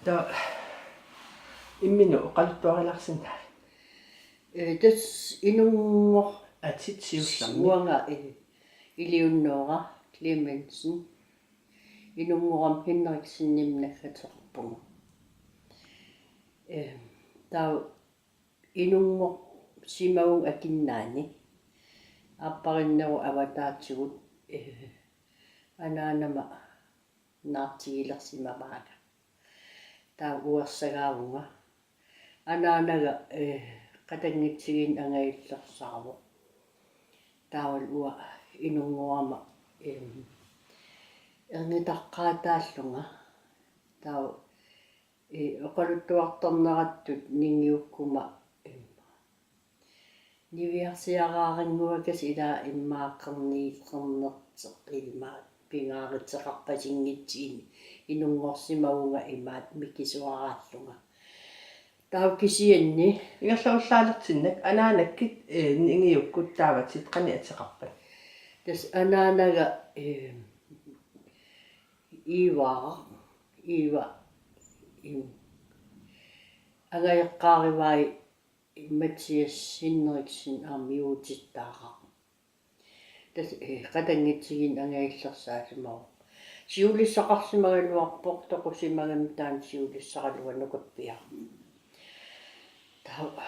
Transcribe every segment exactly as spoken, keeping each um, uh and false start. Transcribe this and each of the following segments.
Taava imminut oqaluttuarilaarsinnaaviuk? Ee, tassa inunngor- Atit siullermik. Uanga, ee, Eleonora Clemmensen. Inunngorama Henriksenimik naggateqarpunga. Ee, taava inunngorsimavunga Akunnaani. Aappariinnerup avataatigut, ee, anaanama naartigilersimavaanga. Taava uersagaavunga. Anaanaga, ee, qatanngutigiinneq angajallersaavoq. Taavalu uanga inunngorama, em, erngutaqqaataallunga. Taava, ee, oqaluttuartarnerattut ningiukkuma, em, niviarsiaraarannguakasiit ilaa immaqa qerniit qernerteq imaat pingaaruteqarpasinngitsunik inunngorsimavunga imaat mikisuaraallunga. Taava kisianni ingerlarullaalertinnak anaanakkit, ee, ningiukkut taavatit qanoq ateqarpat? Tassa anaanaga, ee, Iivaaraq, Iiva, im, angajoqqaarivai Mathias Henriksen aamma juutittaaraq. Tassa, ee, qatanngutigiinneq angajallersaasimavoq. Siulissaqarsimagaluarpoq toqusimagami taanna siulissaraluarpoq nukappiaraq. Taava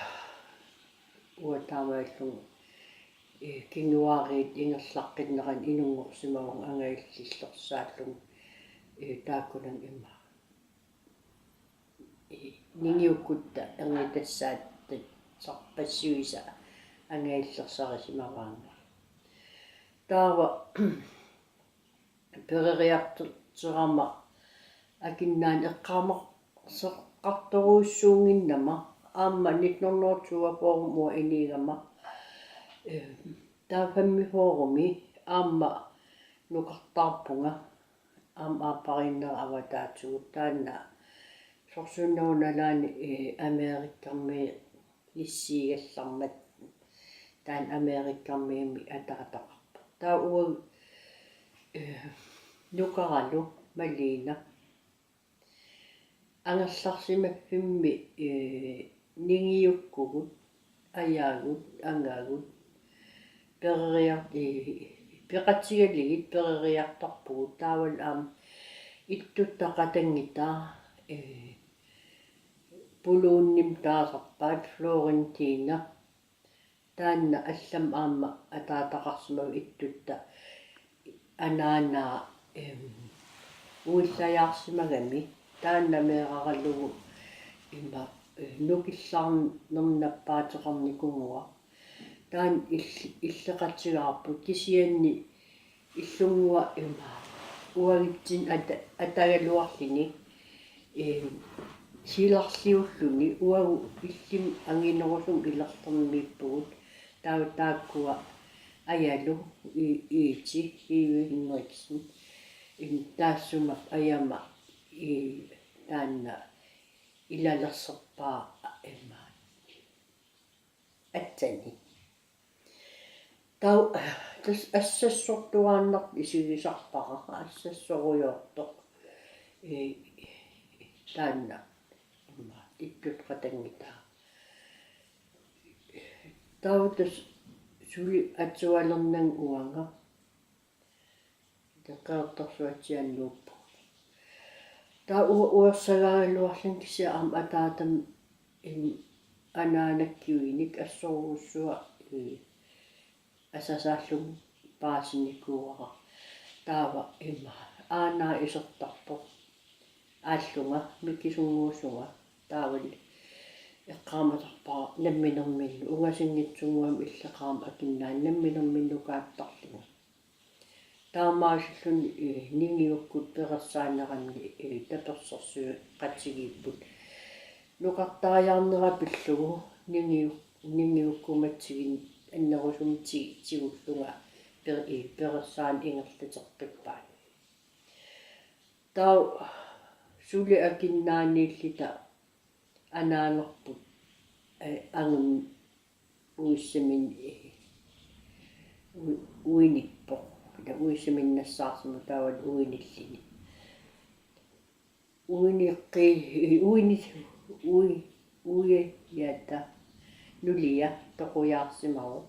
uanga taamaalillunga, ee, kinguaariit ingerlaqqinnerani inunngorsimavunga angajallillersaallunga, ee, taakkunannga immaqa, ee, ningiukkutta erngutassaatta sarpassuisa angajallersarisimavaannga. Taava peroriartorama Akunnaani eqqaamasaqartorujussuunnginnama aamma nitten hundrede toogfyrre uanga iniigama, ee, taava femogfyrremi aamma nukartaarpunga. Aamma aappariinnerup avataatigut taanna sorsunnerup nalaani, ee, Amerikamiit issiigallarmat taanna Amerikamiimmi ataataqarpoq. Taava uagut, ee, nukaralu Malina angerlarsimaffimmi, ee, ningiukkugut, ajaagut, angagut, peroriar-, ee, peqatigalugit peroriartorpugut taavalu aamma ittutta qatanngutaa, ee, Puluunnimik taasarpaat Florentina. Taanna allamik aamma ataataqarsimavoq ittutta anaanaa, em, uillajaarsimagami taanna meeraralugu ima, eh, nukillaarnermi nappaateqarnikuunnguaq. Taanna ill-, illeqatigaarput kisianni illunnguaq ima uagutsinni ata-, atagaluarluni, ee, silarliulluni uagut illimmi anginerusumik ilerlermiippugut taava taakkua ajalu i-, iiti Iivi Henriksen, em, taassuma ajama, ee, taanna ilalerserpaa ima atsani. Taava tassa assassortuaannartoq isigisarpara, assassorujoortoq. Ee, taanna immaqa ittut qatanngutaa. Taava tassa suli atualernanga uanga. Qeqertarsuatsiaannarpugut. Taava u-, uersagaagaluarlunga kisianni aamma ataatama, em, anaanakkuinik assorujussuaq, ee, asasaallunga paasinikuuara. Taava ima aanaa isertarpoq aallunga mikisunnguusunga. Taavalu eqqaamasarpara namminerminnut, ungasinngitsunnguamik illeqarama Akunnaani namminerminnukaattarlunga. Taamaasilluni, eh, ningiukkut perersaanerani, eh, tapersersueqatigiipput. Nukartariarnera pillugu ningiu-, ningiukkumatsiginni annerusumik ti-, tigullunga per-, eh, perersaaneq ingerlateqqippaat. Taava suli Akunnaaniilluta anaanerput, eh, angunni uissamin-, eh, u-, uinippoq. Ila uissaminnik nassaarsimavoq taavalu uinilluni. Uiniqqi-, uini-, ui-, uiata nulia toqujaarsimavoq.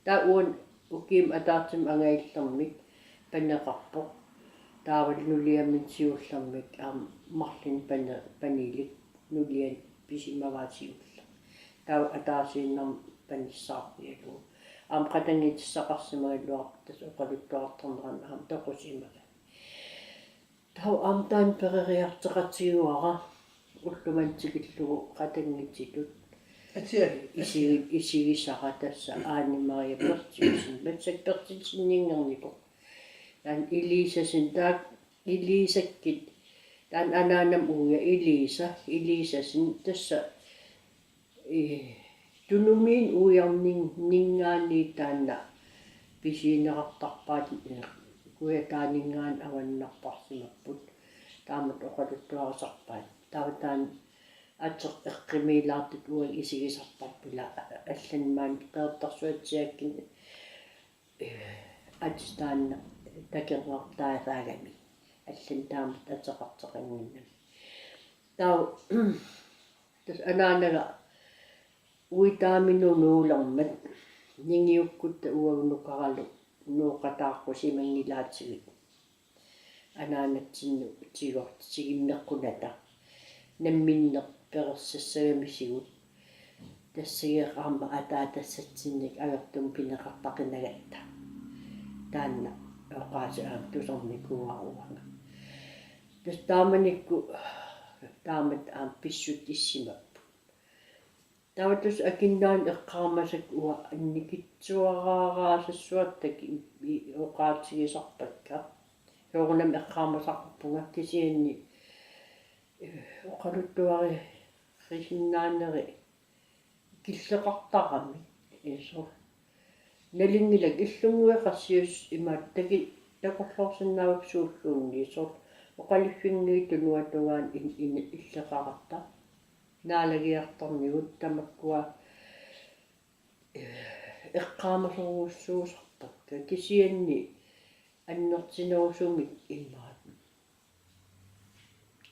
Taava uani ukiumut ataatsimut angajullermik paneqarpoq. Taava nuliaminnut siullermik aamma marlunnik pane-, panilik nuliani pisimavaa siulleq. Taava ataasiinnarmik panissaarpialugu. Aamma qatanngutissaqarsimagaluarpoq tassa oqaluttuartarnerani aamma toqusimagami. Taava aamma taanna peroriartoqatigivara ullumimut tikillugu qatanngutitut. Atia. Isigi-, isigisara tassa Aani Maria Berthelsen, massakkut Berthelseninngornikoq. Taanna Elisassen, taakku Elisakkut, taanna anaanama uia Elisa, Elisassen tassa, ee, Tunumiinnut uiarninngaanniit taanna pisiuneqartarpaat, ee, Kujataaninngaanniit avannarparsimapput. Taamatut oqaluttuarisarpaat. Taava taanna ateq eqqumiilaartutut uagut isigisarparput ila allanit maani Qeqertarsuatsiaakkunni, ee, ateq taanna takornartaasaagami. Allanit taamatut ateqartoqannginnami. Taava tassa anaanaga uitaaminut nuulermat ningiukkutta uagut nukaralu nooqataaqqusimanngilaatigut. Anaanatsinnut tigor-, tigummeqqunata. Namminneq perorsassagamisigut. Tassagiaq aamma ataatassatsinnik ajortumik pineqartaqinagatta. Taanna oqaaseq aamma tusarnikuuara uanga. Tassa taamanikkut taamatut aamma pissutissimapput. Taava tassa akunnaani eqqaamasakka uanga annikitsuaraaraasassuartakka i-, i-, oqaatigisarpakka. Soorunami eqqaamasaqarpunga kisianni, ee, oqaluttuarisinnaaneri killeqartaramik. Ee, soorlu. Nalunngilakka illunnguit qassiussi imaattoq takorloorsinnaavakka suulluunniit, soorlu oqaluffinnguit tunuata tungaanut in-, in-, illeqaratta. Naalagiartarnigut tamakkua, ee, eqqaamasorujussuusarpakka kisianni annertunerusumik imaat.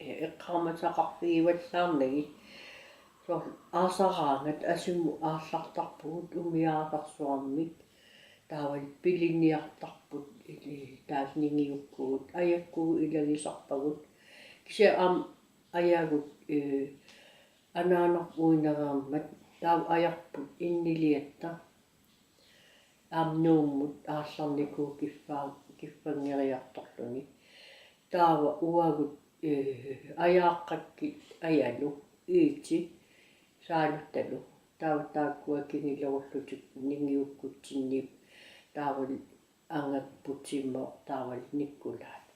Ee, eqqaamasaqarfigivallaarnagit. Soorlu aasaraangat asumut aallartarpugut umiaasarsuarmik. Taavalu piliniartarput, ee, taava ningiukkugut, ajakkugut ilagisarpagut. Kisianni aamma ajagut, ee, anaanarput uinereermat, taava ajarput inniliatta. Aamma Nuummut aallarnikuuvoq kiffaa-, kiffanngeriartorluni. Taava uagut, ee, ajaaqqakkut ajalu, Iiti, Saaluttalu. Taava taakkua kingulerullutik ningiukkutsinniipput. Taavalu Angakkut Timooq taavalu Nikkulaat.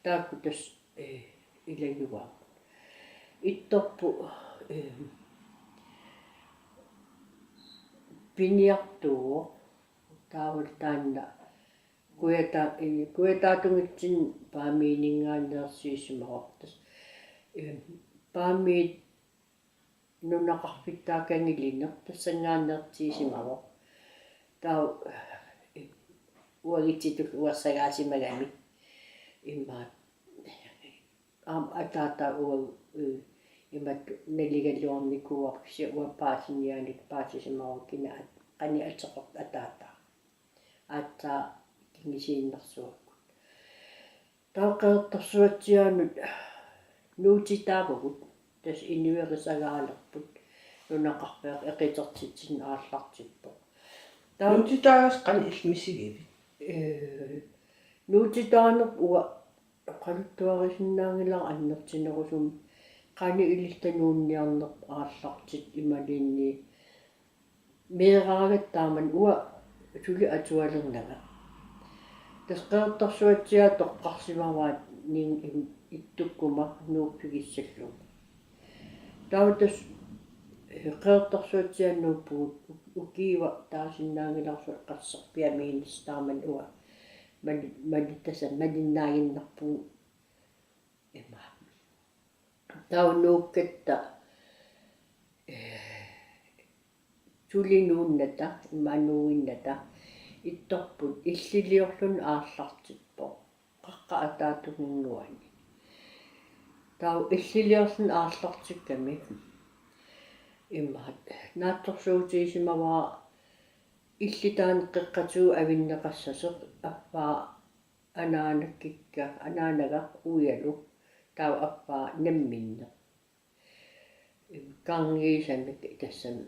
Taakku tassa, ee, ilagivagut. Ittorput, ee, piniartuuvoq. Taavalu taanna Kujata-, ee, Kujataatungitsinni Paamiuninngaanneersuusimavoq. Tassa, ee, Paamiut nunaqarfittaaq Kangilinnguaq tassanngaanneersuusimavoq. Taava, ee, uagutsitut uersagaasimagami. Imaat. Aamma ataataa uagut, ee, imatut naligaluarnikuuarput kisianni uanga paasiniaanut paasisimavoq kina at-, qanoq ateqartoq ataataa. Aatsaat kingusinnersuakkut. Taava Qeqertarsuatsiaanut nuutitaavagut. Tassa inuerisagaalerput. Nunaqarfiit eqitertitsineq aallartippoq. Taava nuutitaagassi qanoq illit misigivit? Ee, nuutitaanerput uanga oqaluttuarisinnaanngilara annertunerusumik qanoq ililluta nuunniarnerput aallartittoq imaluunniit meeraagatta taamani uanga suli atualernanga. Tassa Qeqertarsuatsiaat toqqarsimavaat ning im-, ittukkuma nuuffigissallugu. Taava tassa, ee, Qeqertarsuatsiaat nuuppugut u-, ukiua taasinnaanngilara suli qasserpiamiinnissaq taamani uanga mali-, mali-, tassa malinnaaginnarpugut ima. Taava nuukkatta, ee, suli nuunnata, ima nuuinnata, ittorput illiliorluni aallartippoq, qaqqap ataatunginnguani. Taava illiliorluni aallartikkami. Immaqa naatsorsuutigisimavara illit taanna qeqqatigut avinneqassasoq, affaa anaanakkikka, anaanagaq uialu, taava affaa namminneq. Gangiisamik tassami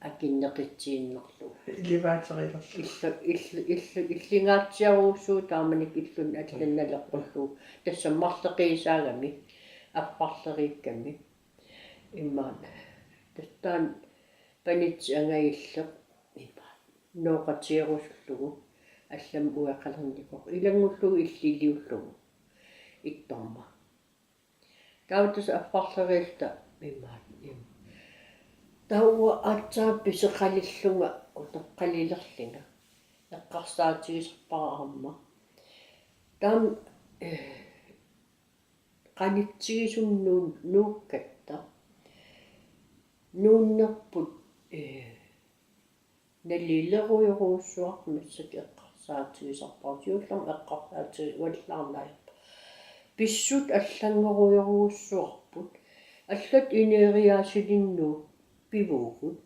akinneqitsiinnarlugu. Ilivaaterilerlugu. Illu-, illu-, illu-, illingaatsiarujussuuvoq taamanikkut illunut allanut naleqqullugu. Tassami marloqiusaagami, affarleriikkami. Immaqa tassa taanna panitsi angajulleq immaqa nooqatigerusullugu allamik uiaqalernikoq. Ilanngullugu illiliullugu ittorma. Taava tassa affarleriilluta immaqa, im-. Taava uanga aatsaat piseqalillunga utoqqalilerlunga. Eqqarsaatigisarpara aamma. Taama, eh, qanitsigisumik nuun-, nuukkatta. Nuunnerput, eh, nalilerujorujussuarput massakkut eqqarsaatigisarpara. Siullermik eqqarsaatigivallaarnaajappa. Pissutsit allanngorujorujussuarput. Allatut ineriaasilinnuupput pivugut.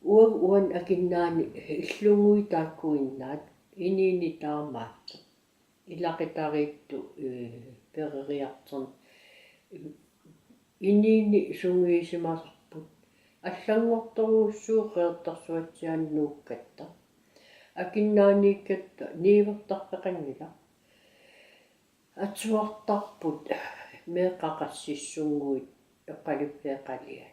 Uagut uani akinnaani illunnguit taakkuinnaat inuuneq taamaattoq. Ilaqutariittut, eh, peroriartorneq. Inuuneq sungiusimasarput. Allanngortorujussuuvoq Qeqertarsuatsiaanut nuukkatta. Akinnaaniikkatta niuertarfeqanngilaq. Atuartarput meeqqat qassissunnguit oqaluffigeqaliaat.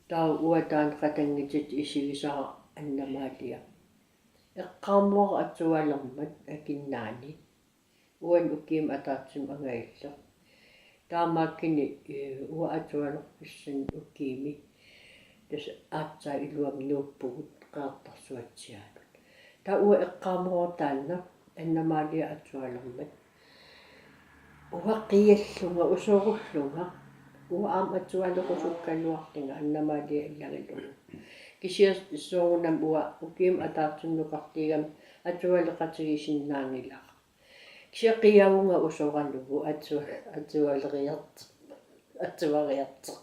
Taava uanga taanna qatanngutitta isigisara Anna-Malia. Eqqaamavara atualermat akinnaani. Uani ukiumut ataatsimut angajulleq. Taamaakkini, eh, uanga atualerfissanni ukiumi. Tassa aatsaat iluamik nuuppugut Qeqertarsuatsiaanut. Taava uanga eqqaamavara taanna Anna-Malia atualermat. Uanga qiallunga, usorullunga. Uanga aamma atualerusukkaluarlunga Anna-Malia illagalugu. Kisianni soorunami uanga ukiumut ataatsimut nukarliugama atualeqatigisinnaanngilara. Kisianni qiavunga usoralugu atua-, atualeriartoq. Atuariartoq.